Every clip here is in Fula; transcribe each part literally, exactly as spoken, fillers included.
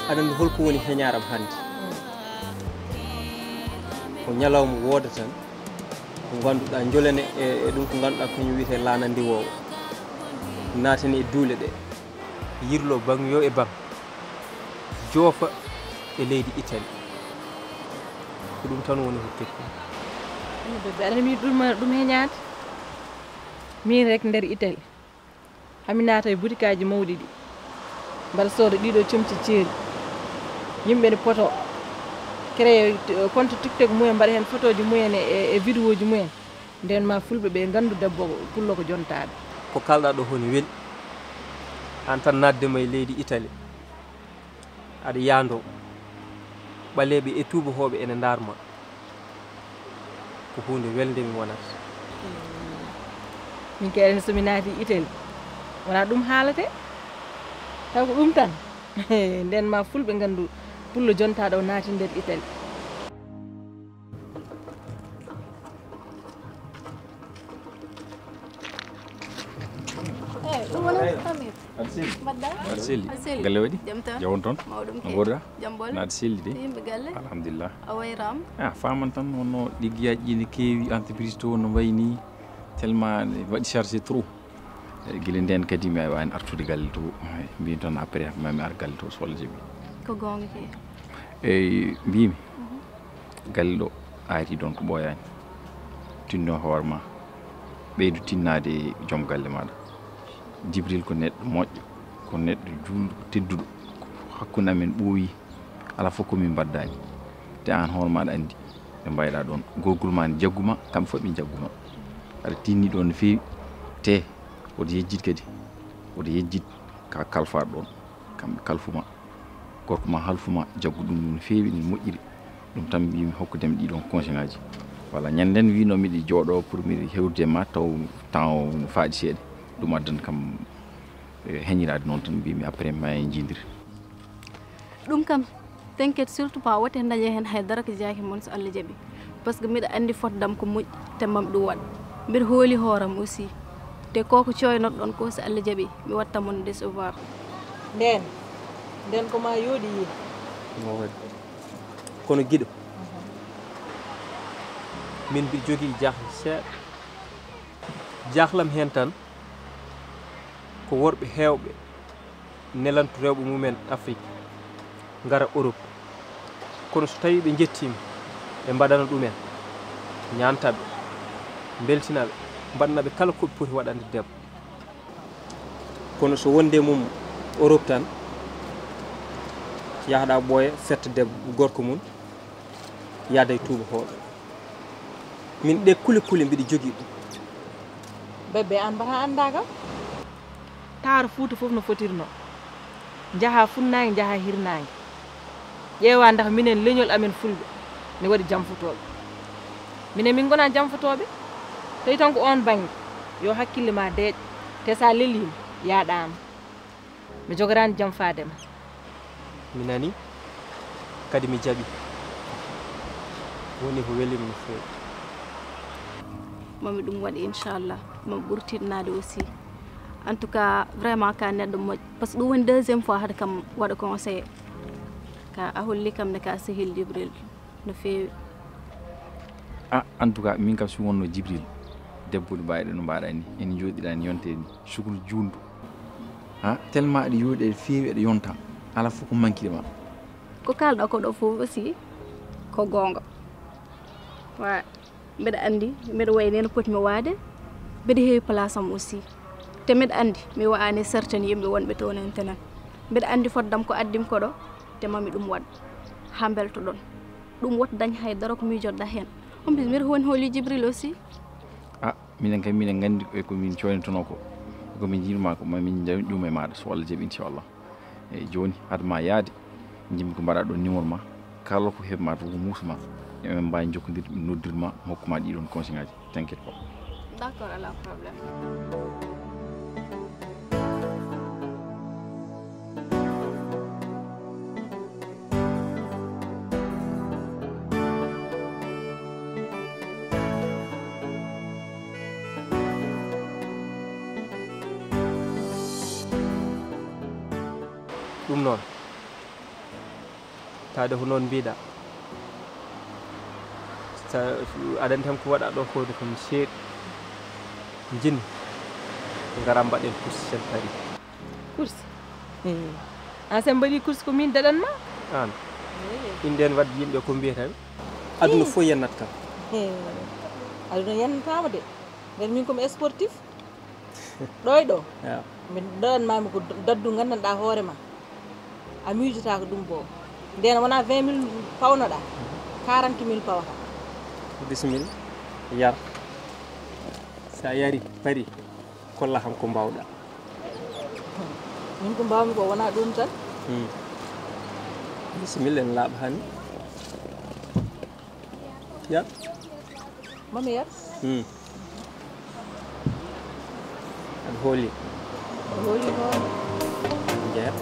Aɗa anndi holko woni heñaaram hannde? Ko ñalawma wooda tan, ko ngannduɗaa njolene e e ɗum ko ngannduɗaa ko kañum wiyetee laana ndiwoowa, naatani e duule ɗe, yirlo baŋ yo e baŋ, joofa e leydi Itali. Ko ɗum tan woni ko keɓmi. Aɗa mi ɗum ɗum heñaade. Min rek nder Itali. Hami naata e butikaaji mawɗi ɗi, mbaɗa sooda ɗiɗo comci ceeri. Yimɓe ne poto créé compte TikTok mumen, mbaɗa heen fotooji mumen e e vidéoji mumen. Ndeen ma fulɓe ɓe nganndu debbo pullo ko jontaaɗo. Ko kalɗa ɗo honi weli. Aan tan naatde ma e leydi Itali, aɗa yaandoo, ɓaleeɓe e tuubakooɓe ene ndaar ma. Ko huunde welnde mi wonata. Min kay enen so mi naati Itali, wonaa ɗum haalate, taw ko ɗum tan. Ndeen ma fulɓe nganndu pullo jontaaɗo o naati nder Itali. Eyi, ɗum woni Amir. Aɗa selli? Mbaɗɗa? Aɗa selli? Aɗa selli? Galle waɗi? Jam tan? Jawon toon? Mawɗum no kay. Mboɗa? Jam boole? Naɗa selli de? Yimɓe galle? Alhamdulillah. A wayraama? A faman tan wonno liggeyaaji ɗi ne keewi, entreprise to no mbayi ni, tellement ne waɗi chargé trop. Eyi, gila ndeen kadi mi waawani artude galle to. Eyi, mbimi tan après mami ar galle to so Allah jaɓi. Ko goonga kay. Eyi, mbimi galle ɗo a ari ɗoon ko ɓooyaani. Tinno hoore ma, ɓeydu tinnaade e joom galle maaɗa. Jibril ko neɗɗo moƴƴo, ko neɗɗo juulɗo, ko tedduɗo. Hakkunde amen ɓooyi, alaa fof ko min mbaddani. Te aan hoore maaɗa anndi ɓe mbayɗa ɗoon. Gorgol ma ne jagguma, kamɓe fof ɓe jagguma. Aɗa tinni ɗoon no feewi, te oɗo yejjit kadi, oɗo yejjit ka kalfaaɗo ɗoon, kamɓe kalfuma. Gorko ma halfuma jaggu ɗum no feewi, no moƴƴiri. Ɗum tan mbimi hokkudemi ɗiɗon conseil ngaji. Walla ñande nden wino miɗo jooɗo pour miɗo hewrude e ma taw temps o no faaɗi seeɗa. Ɗum addani kam e heñiraade noon tan mbimi après ma en jiidir. Ɗum kam, t'inquiète surtout pas, wote dañe heen hay dara ko jeyaaki mon so Allah jaɓi. Par ce que mbiɗa anndi fotdam ko moƴƴi, te mam ɗum waɗ. Mbiɗa hooli hooram aussi. Te koko coynoɗon ko so Allah jaɓi, mi watta mon décevoir. Nden, nden ko ma yooɗi yiide. Mo waɗi. Kono giɗo, min mbiɗa jogii jaaxle seeɗa. Jaaxlam heen tan ko worɓe heewɓe nelantu rewɓe mumen Afrik ngara Europe. Kono so tawii ɓe njettiima, ɓe mbaɗana ɗumen, ñaanta ɓe, mbeltina ɓe, mbaɗana ɓe kala ko ɓe poti waɗande debbo. Kono so wonde mum Europe tan, yahɗa ɓooya, fetta debbo, gorko mum, yaada e tuubakooɓe. Min ɗe kuli kuli mbiɗa jogii ɗum. Bébé, aan mbata anndaa kam? Taar Fuuta fof no fotirnoo. Njahaa funnaange, njahaa hirnaange. Ƴeewaa ndax minen leñol amen fulɓe ne waɗi jamfotooɓe. Minen min ngonaa jamfotooɓe. Tawi tan ko oon bannge, yo hakkille ma deeƴ. Te so a leliima, yaaɗaama. Mi jogoraani jam faade ma. Mi nanii, kadi mi jaɓii. Woni ko welii mi no feewi. Mami ɗum waɗi, inchallah. Mami ɓurtinnaade aussi. En tout cas, vraiment, ka neɗɗo moƴƴo. Par ce que ɗum woni deuxième fois hade kam waɗa conseillé. Ka a holli kam ne ka sehil Jibril no feewi. Ah, en tout cas, min kam, si wonno Jibril, debbo no mbaɗa, no mbaɗa ni, en jooɗiɗa ni, yonte ni, sukul juundu. Ha, tellement aɗa yooɗi, aɗa feewi, aɗa yonta. Ala fof ko manquide ma. Ko kalɗa ko ɗo fof aussi, ko goonga. Wa, mbeɗa anndi, mbeɗa wayi ni no potmi waade, mbeɗa heewi place am aussi. Te mbeɗa anndi, mi wa'ani certaine yimɓe wonɓe toon en tenen. Mbeɗa anndi fotdam ko addim ko ɗo, te mami ɗum waɗ. Ha mbeltoɗon. Ɗum wota dañ hay dara ko miijoɗɗa heen. En plus, mbeɗa woni hooli Jibril aussi. Ah, minen kay, minen nganndi e ko min coynitono ko. E ko min njiɗma ko, ma min njawi ɗum e maaɗa, so Allah jaɓi, inchallah. Eyi, jooni, hade ma yaade, njimmi ko mbaɗa ɗon numéro ma. Kala ko heɓma to ko muusma. Emin mbaawi jokkondirde, mi noddirma, mi hokkuma ɗiɗon conseil ngaji. T'inquiète pas. D'accord, ala problème. Ɗum noon, Tawde ko noon mbiɗa. Sa aɗa anndi tan ko waɗa ɗo ko kam seeɗa. Njin. Ngara mbaɗen course sen pari. Course? An sen mbaɗi course ko min daɗan ma? An. Inden waɗi yimɓe ko mbiyatan. Aduna fof yennat kam. Aduna yennataama de. Nder min ko mi sportif. Ɗo e ɗo. Mbiɗo ɗoɗan mami ko daddu nganndanɗaa hoore ma. A miijotaako ɗum boo. Ndeen wonaa vingt mille pawnoɗaa. Quarante mille pawata. Bisimilla. Yar. Sa yari, pari. Kolla kam ko mbawɗa. Min ko mbawmi ko wonaa ɗum tan. Bisimilla, en laaɓa hani. Yar. Mami yar. Hmm. Aɗa hooli? Aɗa hooli hoore. Jeeya.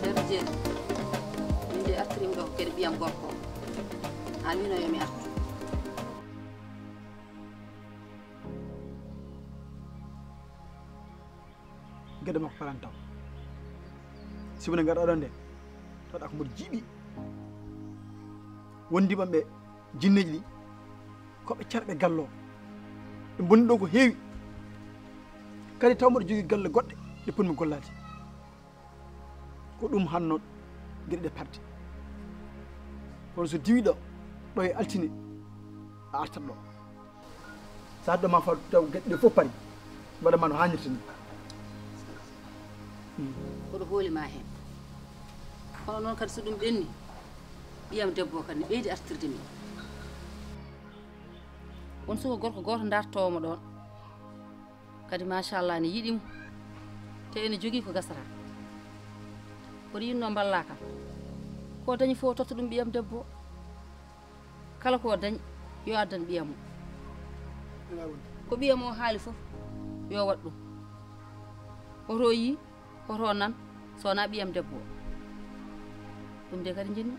Ceerno Jeeri, min de artiriimi ɗo ko geɗe ɓiyam gorko o. An wino yo mi artu. Geɗe makko paran taw. Si woni ngarɗaa ɗo nde, tawaɗaa ko mboɗo jiiɓi. Wondiiɓe am ɓe jinneeji ɗi, ko ɓe carɓe gallo. Ɓe mbonni ɗo ko heewi. Kadi taw mboɗo jogii galle goɗɗe ɗe potmi gollaade. Ko ɗum hanno geɗe ɗe parti. Kono so diwi ɗo, ɗo e altine, a artat ɗo. Sa adda ma fa taw geɗe ɗe fof pari. Mbaɗa ma no haanirta ni. Koɗo hooli ma heen. Kono noon kadi so ɗum ɓenni, ɓiyam debbo o kadi ne ɓeydi artirde min. Won suka gorko gooto dartoowo mo ɗoon. Kadi machallah ne yiɗi mo. Te ene jogii ko gasata. Koɗo yinno mballa kam. Ko dañi fof totta ɗum ɓiyam debbo o. Kala ko dañ, yo addan ɓiyam o. Ko ɓiyam o haali fof, yo waɗ ɗum. Hoto o yii, hoto o nan, so wonaa ɓiyam debbo o. Ɗum de kadi njiɗmi.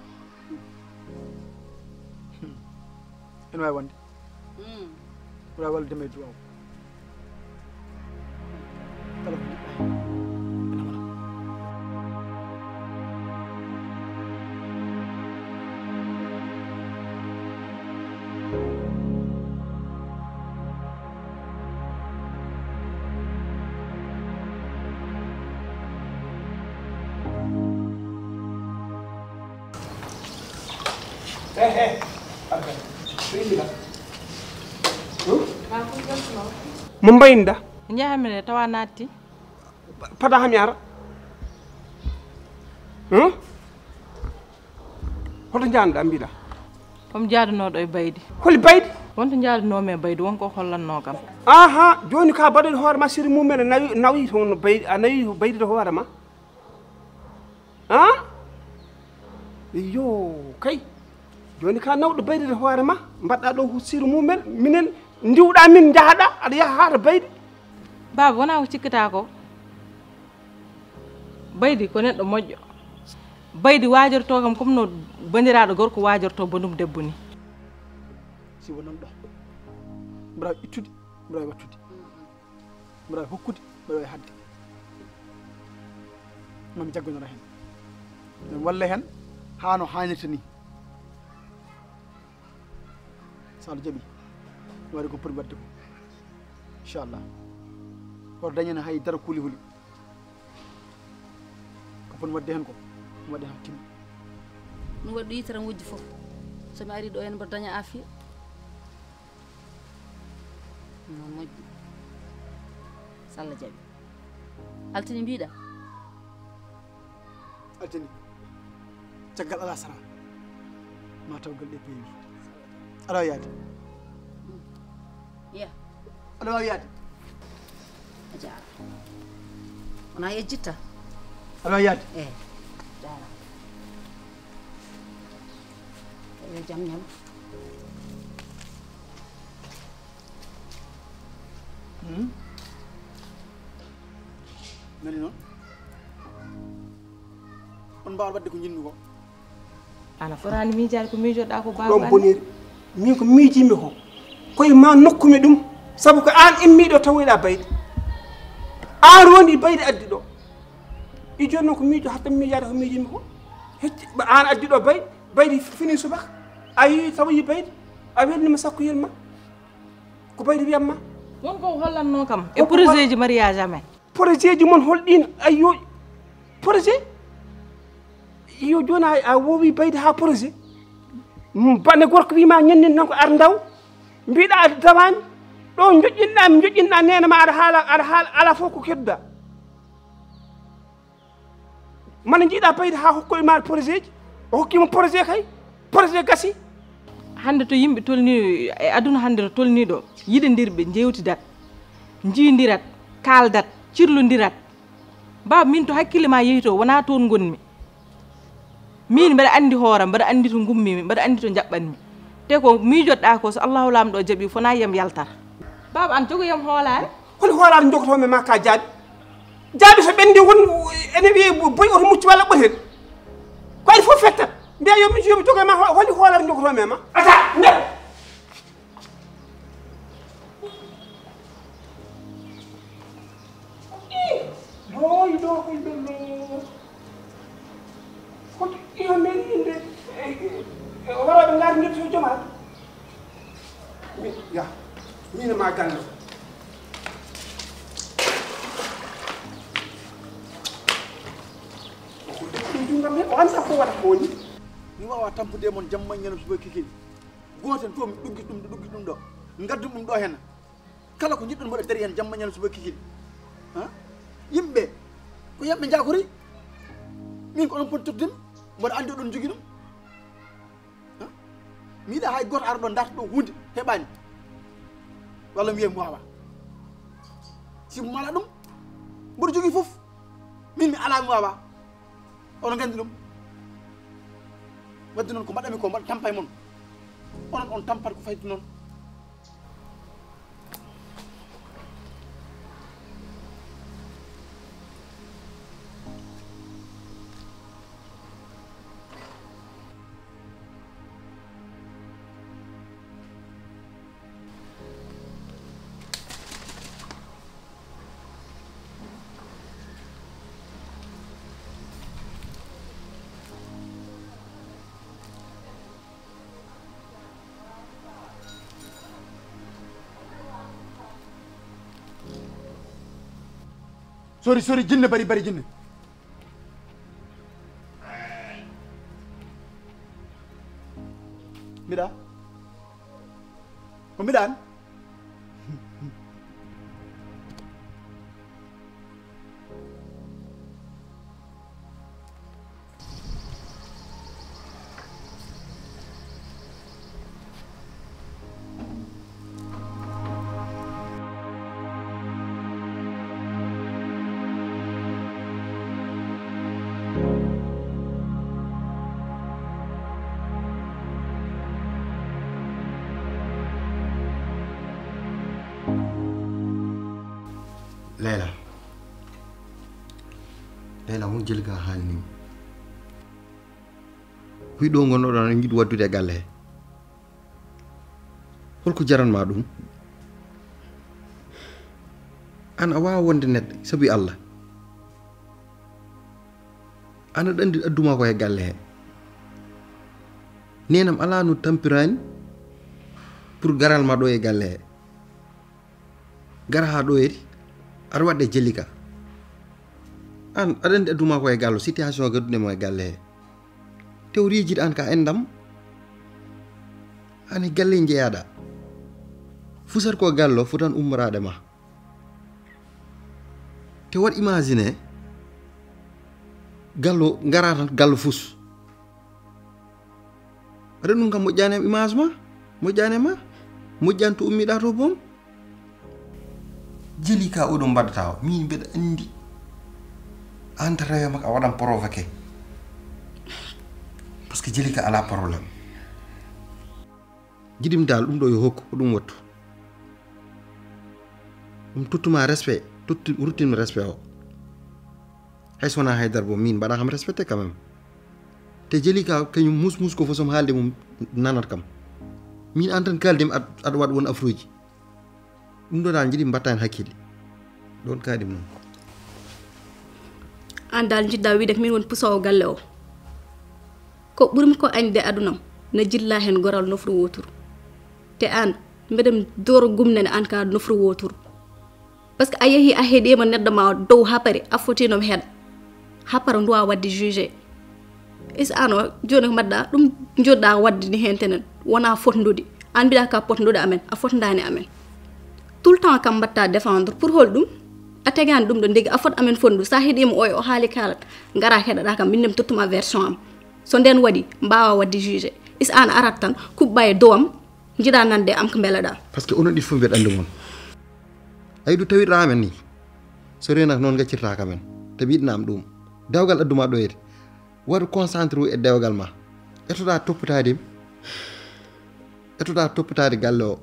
Ene waawi wonde. Mbaɗa wallude mi e duwaaw. Kala ko njiɗɗa heen, ene wona. Mo mbayinda? Njahamire tawa naatti. Pada ham yara. Hoto njanɗa mbiɗa? Komi jaadunoɗo e baydi. Holi baydi? Wonto jaadunomi e baydi, wonko hollanno kam. Aha, joni ka baɗoɗo hoore ma siri mumere nawi, nawi toon baydi, a nawi baydi to hoore ma. Ha? Iyo, kay. Joni ka nawɗo baydi to hoore ma, mbaɗɗa ɗo ko siri mumere, minen ndiwɗa min njahaɗa, aɗa yaha haara baydi. Baaba, wonaa ko cikkataa ko. Baydi ko neɗɗo moƴƴo. Baydi waajortoo kam comme no banndiraaɗo gorko waajortoo banndum debbo ni. Si wonaa ɗo, mbaɗa ittude, mbaɗa wattude, mbaɗa hokkude, mbaɗa hadde. Mami jaggonora heen. Min walla heen haa no haanirta ni. So Allah jaɓi, mi waɗi ko poti waɗde ko. Inchallah. Hoto dañen hay dara kuuli huli. Ko poti waɗde heen ko, mi waɗi haa timmi. Mi waɗi yitere wujji fof. So mi ari ɗo heen mboɗo daña afiya. Noon moƴƴi. So Allah jaɓi. Altine mbiɗa? Altine. Caggal alasara. Ma taw galɗe peewi. Aɗa waawi yaade? Ya. Aɗa waawi yaade? A jaaraama. Wonaa yejjitta? Aɗa waawi yaade? Eey. Jaaraama. Yo jam ñaam. Hmm? Nani noon? On mbaawat waɗde ko njiɗmi ko. Aan a fotaani miijaade ko miijoɗaa ko, baaba. Ɗon boniri. Min ko miijimi ko, koye ma nokkumi ɗum. Sabu ko aan immiiɗo tawoyɗaa baydi. Aan woni baydi addi ɗo. I jooni noon ko miijo hatta miijaade ko miijimi ko. Hecci, ba aan addi ɗo baydi, baydi fini subaka. A yii tawoyi baydi. A welni ma sakko yen ma. Ko baydi wiyam ma. Won ko hollanno kam e projet ji mariage amen. Projet ji mon holɗin? Ayyo, projet? Yo, jooni a, a wowi bayde haa projet? Mm, banne gorko wi ma ñannen tan ko ar ndaw. Mbiɗa a dawani. Ɗo joƴƴinɗa, mi joƴƴinɗa nene ma aɗa haala, aɗa haala, ala fof ko kedduɗa. Mana jiiɗa bayde haa hokkoye ma projet ji. O hokkima projet kay. Projet gasi. Hannde to yimɓe tolni e aduna hannde to tolni ɗo, yiɗandirɓe njewtidat, njiidirat, kaaldat, cirlondirat. Baaba, min to hakkille ma yehi to, wonaa toon ngonmi. Min mbeɗa anndi hooram, mbeɗa anndi to ngummimi, mbeɗa anndi to njaɓɓanmi. Te ko miijoɗɗaa ko, so Allahu Laamɗo jaɓi, fona yiyam yaltata. Baaba, aan jogoyam hoolaare. Holi hoolaare jogotoo mi ma ka jaabi? Jaabi so ɓenndi won ene wiye boy oto muccu walla ɓotel. Ko ari fof fettat. Mbiya yo mi, yo mi jogo ma ho-, holi hoolaare jogotoo mi ma? Ata, nder. Ih, looyi ɗo koye nder ɗo. Koto iyo men inde, e, e, o wara ɓe ngaari nder so jomaa. Mi, ya, min ma galle. Ko debbo ɗum junngam he, o annda ko waɗa ko woni. Mi wawa tampude mon jamma ñande suba kikil. Gooten fof mi ɗuggi ɗum ɗo, ɗuggi ɗum ɗo. Ngaddu ɗum ɗo hen. Kala ko njiɗɗon mboɗo dari hen jamma ñande suba kikil. Ha? Yimɓe, ko yimɓe njakori. Min ko onon poti tottude mi. Mboɗo anndi oɗon jogii ɗum. Ha? Mi yiɗa hay gooto ara ɗo darta ɗo huunde heɓaani. Walla mi wiya mi wawa. Si mo mala ɗum, mboɗo jogii fof. Min mi ala mi wawa. Oɗon nganndi ɗum. Wadde noon ko mbaɗami ko mbaɗa tampa e mon. Onon on tampat ko fayti noon. Sori, sori, jinne, bari, bari, jinne. Mbiɗa? Ko mbiɗan? Leyla. Leyla, hon Jelika haalni mi? Wi ɗo ngonnoɗon, aɗa yiɗi waddude e galle he. Holko jaranma ɗum? An a waawa wonde neɗɗo, sabu Allah. An aɗa anndi adduma ko e galle he. Nenam alaa no tampirani pour garal ma ɗo e galle he. Gara haa ɗo eri, aɗa waɗde Jelika. An aɗa anndi adduma ko e gallo, situation gaddunde mo e galle he. Tewriiji ɗan ka enɗam. An e galle njeyaɗa. Fusat ko gallo, fotan ummoraade ma. Te waɗ imagine, gallo ngara tan, gallo fus. Aɗa ɗum kam moƴƴani am image ma, moƴƴani ma, moƴƴani to ummiɗa to boom. Jelika oɗo mbaɗata o, min mbeɗa anndi. An tata yo mak a waɗan provoqué. Parce que Jelika ala problème. Jiɗim dal ɗum ɗo yo hokku, ko ɗum wattu. Ɗum tottuma respect, totti, ruttinmi respect o. Hay so wonaa haydara bo, min mbaɗa kam respecté quand même. Te Jelika kañum mus mus ko fof somi haalde mum nanat kam. Min an tan kaaldim ad-, aɗa waɗa won afruuji. Ɗum ɗo dal jiɗi mbatta hen hakkille. Ɗon kaaɗim noon. An dal jiɗɗa wiide ko min woni pusowo galle o. Ko ɓurmi ko añde adunam na jilla hen goral nofru woturu. Te an, mbeɗa doro gumnene an ka nofru woturu. Parce que a yehi a heɗima neɗɗo ma dow hapari, a fotino mi heɗa. Hapara nduwa wadde jugé. Is an o, joni ko mbaɗɗa ɗum, joɗɗa wadde ni hen tenen. Wona fotndude. An mbiɗa ka potndude amen, a fotndani amen. Tout le temps kam mbatta défendre. Pour hol ɗum? A tegani ɗum ɗo ndegi, a fot amen fotndu. Sa heɗima oy o haali kalat. Ngara heɗaɗa kam, min nem tottuma version am. So nden waɗi, mbawa wadde jugé. Is an arat tan, kuɓɓa e dowam, jiɗa nande am ko mbeleɗa. Parce que onon ɗiɗi fof mbeɗa anndi mon. Ayi ɗum tawirɗa amen ni. So renata noon gaccirta ka men. Te mbiɗna am ɗum. Dewgal adduma ɗo yete. Waɗu concentré e dewgal ma. Etoɗa toppitaade mi. Etoɗa toppitaade galle o.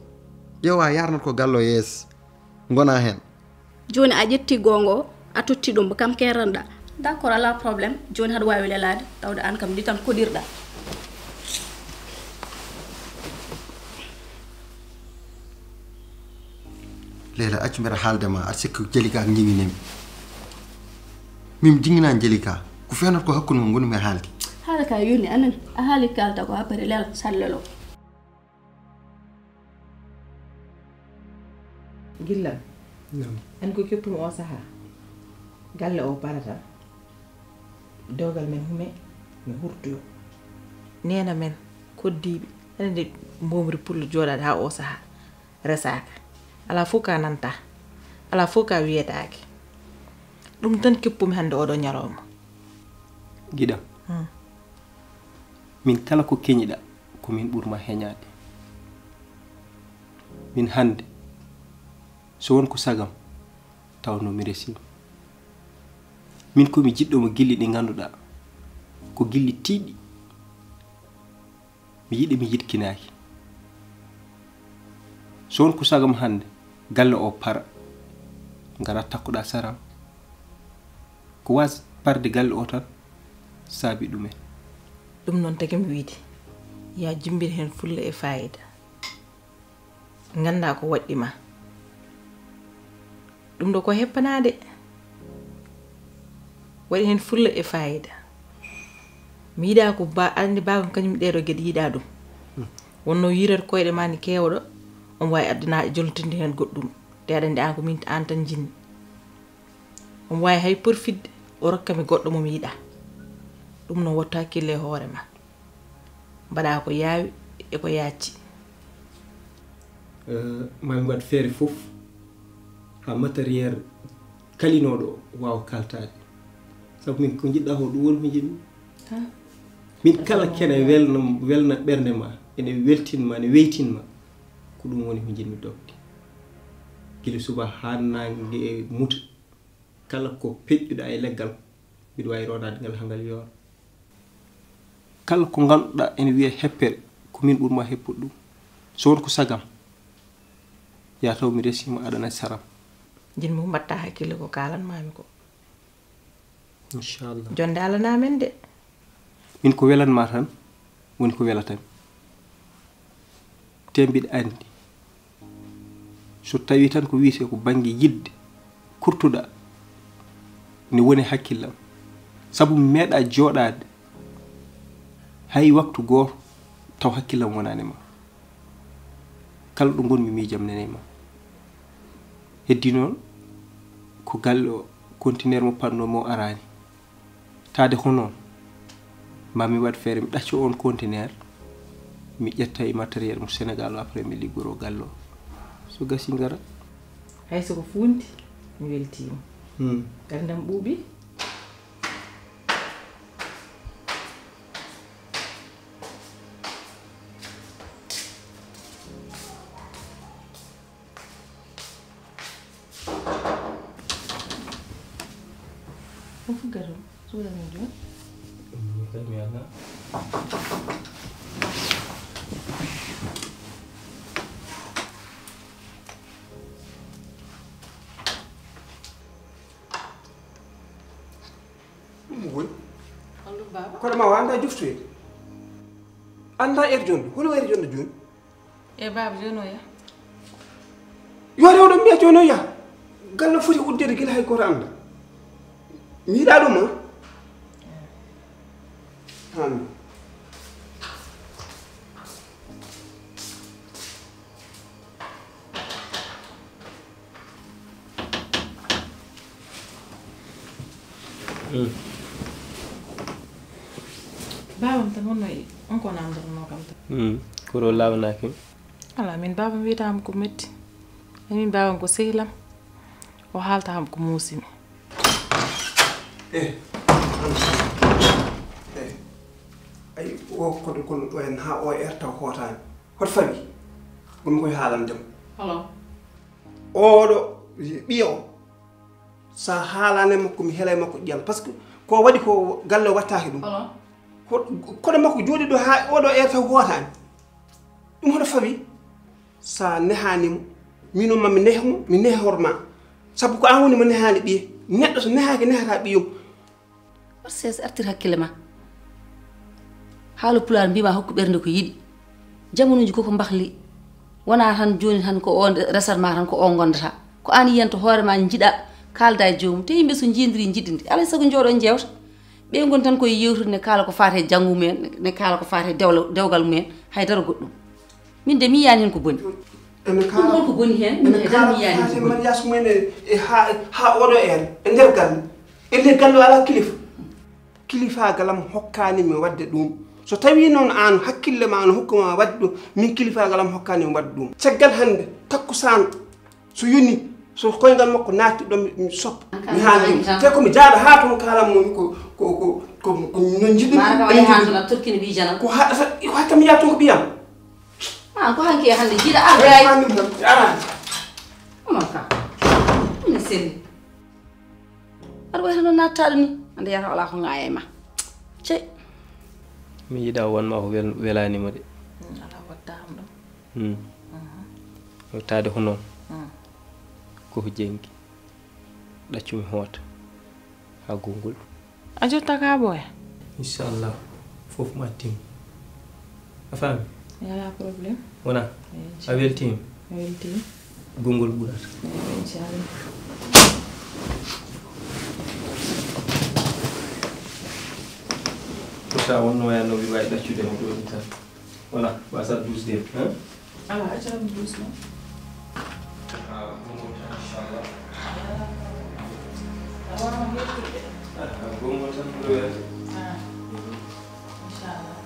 Ƴeewa yarnat ko galle o yees. Ngona hen. Joni a ƴetti gongo o, a totti ɗum kam keranɗa. D'accord, ala problème. Joni haɗa wawi lelade, tawde an kam ndi tan koɗirɗa. Leyla, accu mbeɗa haalde ma, aɗa sikka Jelika ñiŋinemi. Min jiŋŋina Jelika, ko fenata ko hakkunde mon ngoni mi haalde. Haala ka yoni anan, a haali kalta ko après lel sallelo. Gillam. Naam. An ko keɓtumi o saha. Galle o parata. Dewgal men hume, mi hurtoyo. Neena men, koddiiɓe, aɗa anndi mbomri pullo jooɗaade haa o saha. Resaaka. Alaa fof ka nanta. Alaa fof ka wiyetaake. Ɗum tan keɓtumi hannde oɗo ñalawma. Giɗam. Hmm. Min kala ko keñiɗa, ko min ɓurma heñaade. Min hannde, so won ko sagam, tawno mi resiima. Min ko mi jiɗɗo mo gilli ɗi ngannduɗaa, ko gilli tiiɗɗi. Mi yiɗi mi yiɗkinaaki. So won ko sagam hannde, galle o para, ngara takkuɗaa saram. Ko waas parde galle o tan, saabi ɗumen. Ɗum noon tagi mi wiide, ya jimbin heen fulla e faayida. Nganndaa ko waɗɗi ma. Ɗum ɗo ko heppanaade. Waɗi heen fulla e faayida. Mi yiɗaa ko ba-, aɗa anndi baabam kañum ɗee ɗo geɗe yiɗaa ɗum. Hmm. Wonno yiirat koyɗe ma ni keewɗo, omo waawi addana joltinde heen goɗɗum. Te aɗa anndi aan ko min aan tan njinmi. Omo waawi hay porfidde, o rokka mi goɗɗo mo mi yiɗaa. Ɗum noon wottu hakkille e hoore ma. Mbaɗa ko yaawi e ko yaacci. Eh, maa mi waɗ feere fof haa matériel kalinooɗo o waawa kaltaade. Sabu min ko njiɗɗaa ko ɗum woni ko njiɗmi. Ah. Min kala kene welna, welna ɓernde ma, ene weltin ma, ene weytin ma. Ko ɗum woni ko njiɗmi dogde. Gila suba haa naange muta. Kala ko peƴƴuɗaa e leggal, mbiɗa waawi roonaade ngal haa ngal yoora. Kala ko ngannduɗaa ene wiyee heppere, ko min ɓurma heppude ɗum. So won ko sagam, ya taw mi resiima aɗa naati saram. Jin mo mbatta hakkille ko kaalan maami ko. Inchallah. Jonde Alla na men de. Min ko welanma tan woni ko welatami. Te mbiɗa anndi so tawi tan ko wiyetee ko bannge yiɗde kurtuɗa ne woni hakkillam. Sabu mi meeɗa jooɗaade hay waktu gooto taw hakkillam wonaani ma. Kala ɗo ngonmi miijam nene ma. Heddi noon ko galle o conteneur mo panno mo araani. Taade ko noon ma mi waɗ feere mi ɗacco on conteneur mi ƴetta e matériel mo Sénégal o après mi liggoro galle o so gasi ngara. Hay soko funti mi weltiima. Ɓerdam ɓuuɓi. Fof gato suuɗa min jooni. Ɗum ko woni? Hol ɗum baaba? Kono ma wanda joftoyde. Anda er jonde. Hono er jonde joni? E baaba joni o yaha. Yo rewɗo mbiya joni o yaha. Galle foti uddede gila hay goto anda. Mi yiɗa ɗum ha. Hande. Baabam tan wonno e on ko namdotonoo kam tan. Koro lawnaaki. Ala min baabam wiyataama ko metti. Min baabam ko sehlam. O haaltaama ko muusimi. Eh. Eh. Ay o kodo kono ɗo en ha o erta hootani. Hoto fawi. Ɗum koye haalandema. Holo? Oɗo ɓiya o. Sa haalane makko mi heelay makko ƴiyam parce que ko waɗi ko galle o wattaki ɗum. Koɗo makko jooɗi ɗo ha oɗo erta hootani. Ɗum hoto fawi. Sa nehanimo mino ma mi nehmo mi nehorma. Sabu ko an woni mo nehani ɓiye. Neɗɗo so nehaki nehata ɓiyum. Arses artir hakkille ma. Haala pulaar mbima hokku ɓernde ko yiɗi. Jamanuuji koko mbahli. Wona tan joni tan ko o resat ma tan ko o gondata. Ko an yiyanta hoore ma jiɗa kalda e joomum te yimɓe so jindiri jiɗinde alay sago jooɗo jewta. Ɓe goni tan koye yewtude ne kaala ko faate janngu mumen ne kaala ko faate dewgal mumen haydara goɗɗum. Min de mi yiyani hen ko boni. Ɗum hol ko boni hen? Min haydara mi yiyani hen ko boni. Mariage mumen e ha ha oɗo en e nder galle. E nder galle o ala kilifa. Kilifagalam hokkani mi wadde ɗum. So tawi noon an hakkille ma no hokkuma wadde ɗum min kilifagalam hokkani mi wadde ɗum. Caggal hande takkusaan so yoni so koyngal makko naati ɗon mi soppa mi haali te komi jaaɗo haa toon kaalan mo ko ko ko ko no jiɗi mara ka wala han tuna turkini bi jana ko ha ko ha kam yaa toon ko ɓiyam an ko hanki hande jiɗa array arani omar ka ina seri aɗa wayi hono nattaɗo ni ande yata wala ko ŋaaya e ma cey mi yiɗa wonma ko wel- welani mo de Ala watta am ɗum. Hmm. Taade ko noon koko jenngi ɗaccumi hoota haa gongol A jotta ka boya? Inchallah fof ma tim a faami Yala problème. Wona a weltiima Welti. Gongol ɓurata Inchallah. Pourtant wonno wayatno mbiɗa wawi ɗaccude mo ɗoni tan Voilà, wasat douze de, hein? Ala, acca ɗum doucement. Ah, bongo tan, inchallah. A wawa yettude. Ah, bongo tan, ɗo wela. Ah, inchallah.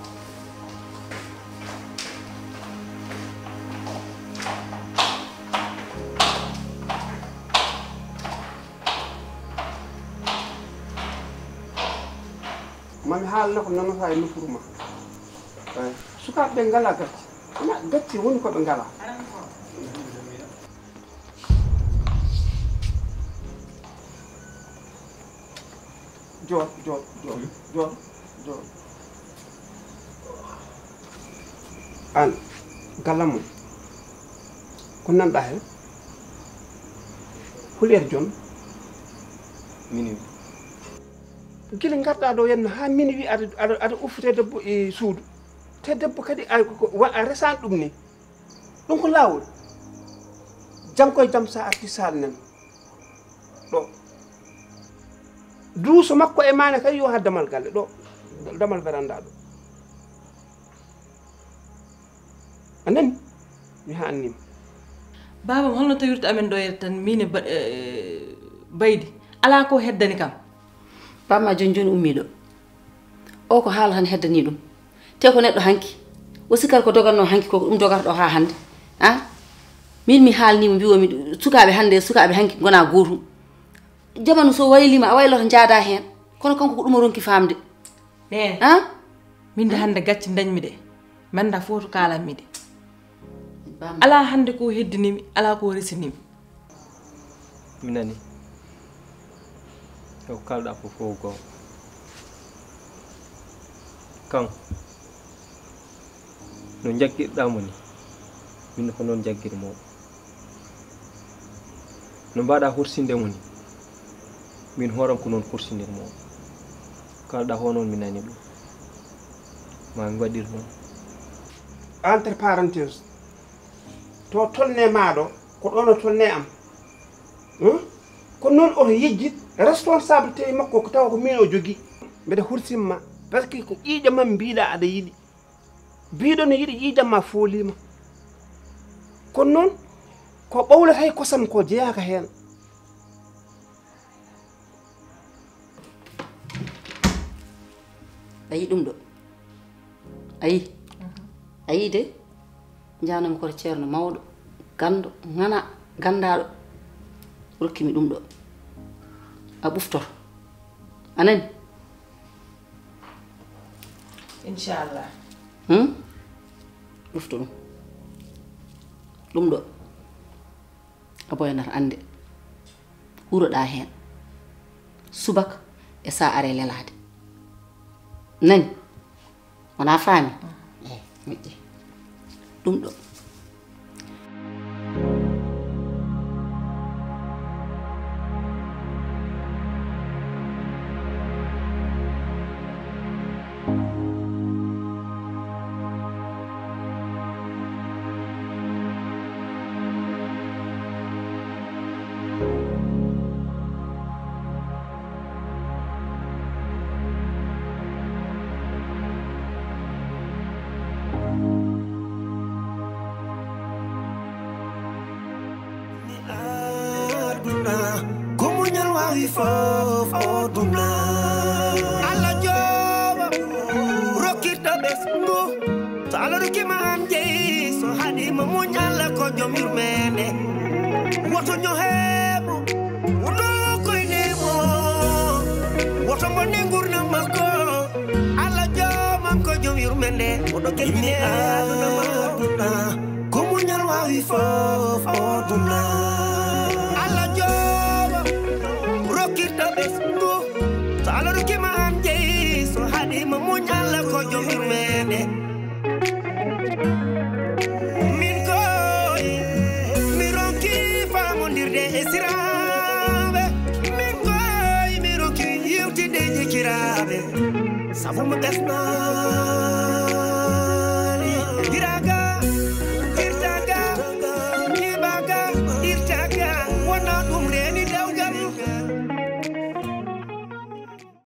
Mami haalna ko nanata e nofuru ma. Eyi. Sukaaɓe ɓe ngalaa gacce. Wonaa gacce woni ko ɓe ngalaa. Joor, joor, joor, joor, joor. Aan, gallam mon, ko nanɗaa heen? Huleer jon. Minuit. Gila ngarɗaa ɗo henna haa minuit aɗa, aɗa, aɗa uffitee debbo e suudu. Te debbo kadi a, ko, wa-, a resaani ɗum ni. Ɗum ko laawol. Jam koye jam sa arti saal nan. Ɗo. Duuso makko e maane kadi yo haa damal galle ɗo. Damal veranda ɗo. A nani? Mi haa annima. Baabam, holno tawirta amen ɗo e tan miin e ba-, e, Baydi? Alaa ko heddani kam. Baabma jooni jooni ummii ɗo. O ko haala tan heddanii ɗum. Te ko neɗɗo hanki. O sikkata ko dogatnoo hanki ko ɗum dogata ɗo haa hannde. Ah? Miin mi haalnii mo mbiiwomi sukaaɓe hannde e sukaaɓe hanki ngonaa gootum. Jamanu so wayliima a wayloto njaadaa heen. Kono kanko ko ɗum o ronki faamde. Neen. Ah? Min de hannde gacce ndañmi ɗe. Mi anndaa fof to kaalanmi ɗe. Baam. Alaa hannde ko heddinimi, alaa ko resinimi. Mi nani. Ko kaalɗaa ko fof goonga. Kan, no njaggirɗaa mo ni, min ko noon njaggir mo. No mbaɗa horsinde mo ni, min hooram ko noon horsinir mo. Kaalɗaa ko noon mi nani ɗum. Ma mi waɗir noon. Entre parenthèse, to tolne maaɗo, ko ɗoon o tolne am. Hmm? Ko noon oto yejjit responsabilité makko ko tawa ko min o jogi. Mbeɗa hursimma, parce que ko ƴiiƴam am mbiɗa aɗa yiɗi. Biɗo no yiɗi ƴiiƴam ma foolima. Kono noon, ko ɓawle hay kosam ko jeyaaka heen. A yi ɗum ɗo? A yi? A yi de? Njanami koto ceerno mawɗo, ganndo, ŋana, ganndaaɗo. Rokkimi ɗum ɗo. A ɓuftor. A nani? Inchallah. Hmm? Ɓufto ɗum. Ɗum ɗo. A boyanata annde. Huroɗaa heen. Subaka e sa are lelaade. Nani? Wona faami? Eh, moƴƴi. Ɗum ɗo. Aduna, ko muñal waawi fof o aduna. Allah jooɓa, rokkirta ɓesngu. So Allah rokkima an jeyi, so haɗima muñal ko joom yurmeende. Woto ñoheemo, woto koyneemo, woto bonne ngurnam makko. Allah joomam ko joom yurmeende, oɗo keɓine aduna makko. Ko muñal waawi fof o aduna. Allah jooɓa, rokkirta ɓesngu. So Allah rokkima an jeyi, so haɗima muñal ko joom yurmeende. Min koy, mi ronki faamondirde e siraaɓe. Min koy, mi ronki yewtinde e jikiraaɓe. Sabu mo ɓesna.